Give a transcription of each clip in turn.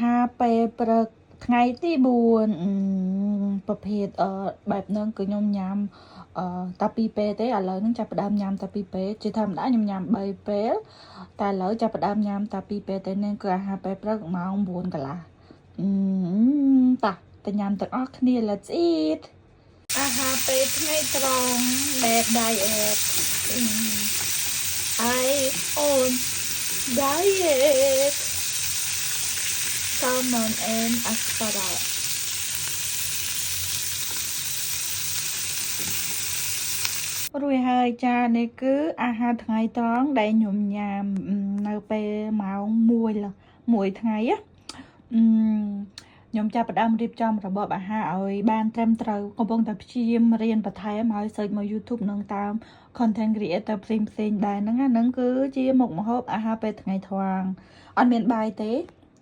ហារពេលព្រឹកថ្ងៃទី4ប្រភេទបែបហ្នឹងគឺខ្ញុំញ៉ាំតែពីរពេលទេឥឡូវហ្នឹងចាប់ផ្ដើមញ៉ាំតែពីរពេលជាធម្មតាខ្ញុំញ៉ាំ3ពេលតែឥឡូវចាប់ផ្ដើមញ៉ាំតែពីរពេលទេនេះគឺអាហារពេលព្រឹកម៉ោង9កន្លះតោះទៅញ៉ាំទាំងអស់គ្នា Let's eat. អាហារពេលថ្ងៃត្រង់បែប diet. I on diet. Salmon and asparagus. រួចហើយចានេះគឺអាហារថ្ងៃត្រង់ដែលខ្ញុំញ៉ាំនៅពេលម៉ោង1មួយថ្ងៃណាខ្ញុំចាប់ផ្ដើមរៀបចំរបបអាហារឲ្យបានត្រឹមត្រូវកំពុងតែព្យាយាមរៀនបន្ថែមហើយ search មក YouTube នឹងតាម content creator ផ្សេងផ្សេងដែរហ្នឹងណាហ្នឹងគឺជាមុខម្ហូបអាហារពេលថ្ងៃត្រង់អត់មានបាយទេ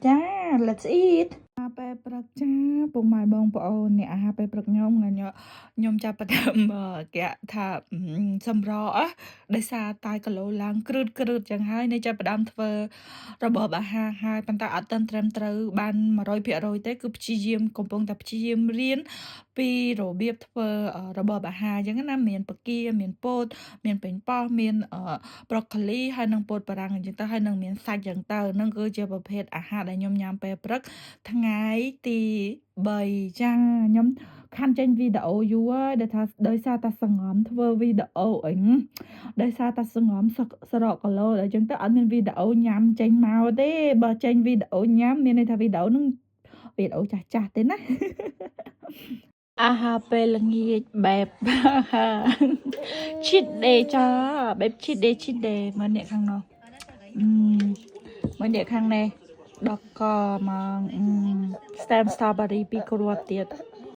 ចា Let's eat. អាហារពេលព្រឹកចាពុកម៉ែបងប្អូននេះអាហារពេលព្រឹកខ្ញុំខ្ញុំខ្ញុំចាប់ផ្ដើមគេថាសម្រក់ដោយសារតែគីឡូឡើងគ្រឺតគ្រឺតចឹងហើយនេះចាប់ផ្ដើមធ្វើរបបអាហារហើយប៉ុន្តែអត់ទាន់ត្រឹមត្រូវបាន100%ទេគឺព្យាយាមកំពុងតែព្យាយាមរៀនពីរបៀបធ្វើរបបអាហារអញ្ចឹងណាមានបង្គាមានពោតមានប៉េងប៉ោះមានប្រុកូលីហើយនិងពោតបារាំងអញ្ចឹងទៅហើយនឹងមានសាច់អញ្ចឹងទៅនឹងគឺជាប្រភេទអាហារដែលខ្ញុំញ៉ាំពេលព្រឹកថ្ងៃទី3ចាខ្ញុំខានចេញវីដេអូយូរហើយដែលថាដោយសារតែសងំធ្វើវីដេអូអីដោយសារតែសងំសរកគីឡូដល់អញ្ចឹងទៅអត់មានវីដេអូញ៉ាំចេញមកទេបើចេញវីដេអូញ៉ាំមានន័យថាវីដេអូហ្នឹងវីដេអូចាស់ចាស់ទេណាអាហារពេលល្ងាចបែប cheat day ចាបែប cheat day, cheat day មកអ្នកខាងនោះអឺមកអ្នកខាងនេះដកកមកស្តាម strawberry ពីរគ្រាប់ទៀត។